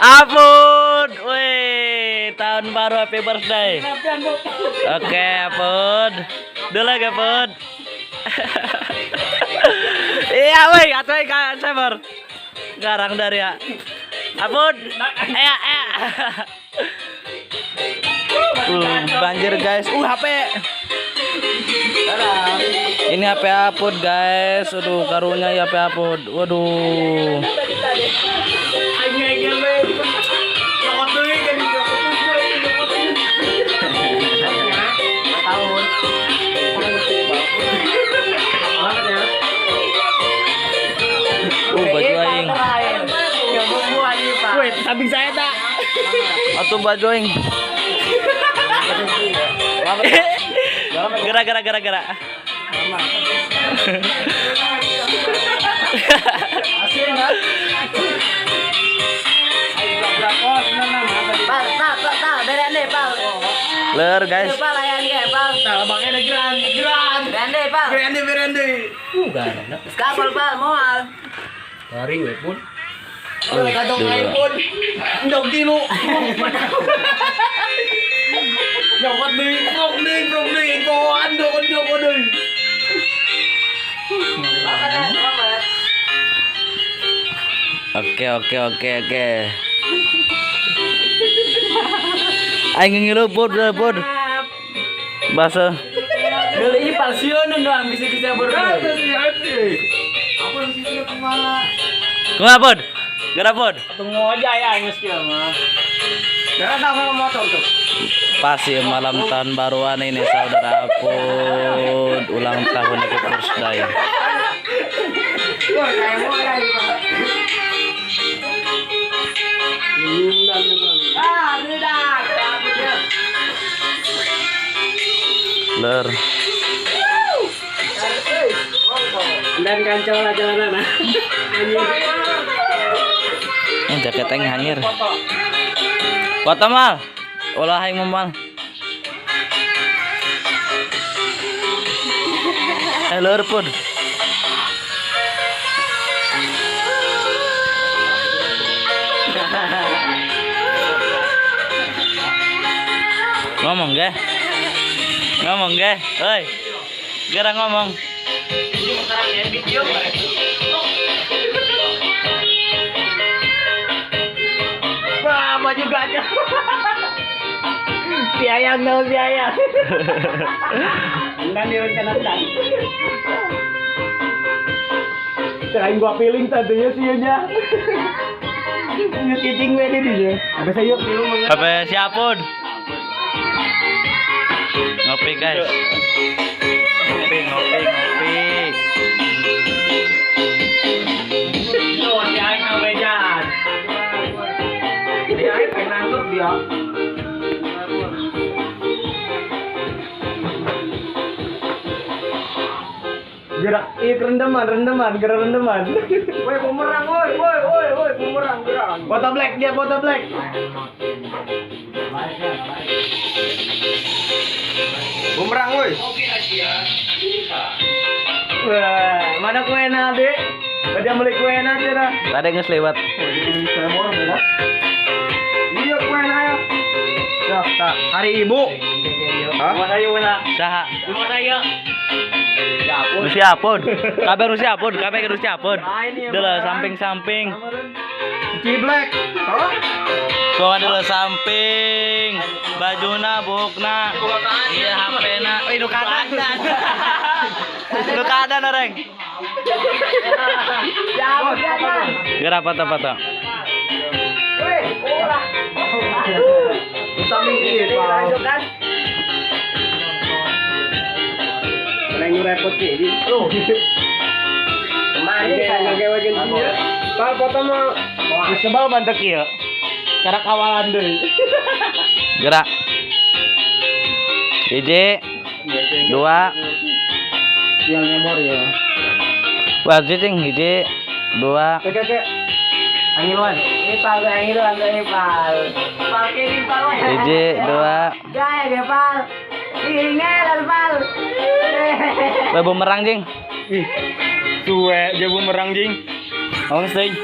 Apun. Wih, tahun baru, happy birthday. Oke, Apun. Dulu lagi, Apun. Iya, woi, atau ikan sabar. Garang dari ya. Apun. Eh, eh. Banjir guys. HP. Ini HP Apun guys. Aduh, karunya ya HP Apun. Waduh. Aing we. Nyokot deui kan nyokot deui. Tahun. Ya. Baju aing. Wait, samping saya tak. Atuh baju aing. Gerak gerak gerak gerak. Pal, tak, tak, tak, berende, pal. Ler guys. Pal, ayang ge, pal. Nah, baknya ada geran, geran. Berende, pal. Berende, berende. Skapol, pal, moal. Garing we pun. Dulu. iPhone. Ndok tilu. Nyokot deui, prok deui, prok deui, koan ndok ndok deui. Oke. Aing ngilu pun, pun. Bahasa. Dulu ini palsiun doang bisa-bisa berdua. Apa yang sih kemana? Kumaha pun? Gerak pun. Tunggu aja ya geus kieu mah. Jangan sama motor tuh. Pasti malam tahun baruan ini saudara pun ulang tahun happy birthday. Ler. Dan kancau lah jalanan. Ini jaket aing hanyir. Foto mal. Ulah aing mal. Eh leur pun. Ngomong ge. Ngomong ge. Oi. Gerak ngomong. Wah, baju gajah. Si ayang dong, si ayang. Dan direncanakan. Selain gua feeling tadinya sih nya. Nyucicing gue ini dia. Apa saya yuk? HP siapun. Ngopi guys. Ngopi ngopi ngopi. Tuh, si ayang ngawejan. Dia pengen nangkep dia. Gerak, iya rendeman, rendeman, gerak rendeman. Woi, bumerang, woi, woi, woi, woi, bumerang, gerak. Foto black, dia foto black. Bumerang, woi. Wah, mana kuena, Dek? Pada beli kuena, Cira. Tadi geus lewat. Iya, kuena ya. Dah, tak. Hari Ibu. Hah? Rumah saya mana? Saha? Rumah saya. Nu siapun. Kabeh nu siapun, kabeh nu siapun. Dulu samping-samping. Ciblek. Hah? Kok dulu samping. Bajuna, bukna. Iya HP-na. Wih, nu kadan. Nu kadan oreng. Gerak foto-foto. Weh, ulah. Samping sini, Pak. Neng repot sih. Tuh. Kemana saya? Pak foto mah sebal bantek ieu. Cara kawalan deui. Gerak. Hiji, dua. Yang nomor ya. Wah, cicing hiji, dua. Oke, oke. Angin wan. Ini pal, angin wan, ini pal. Pal kiri, pal. Hiji, dua. Gaya deh, pal. Ingat, pal. Weh, bumerang jing. Ih. Suwe, dia bumerang jing. Awas, Ding.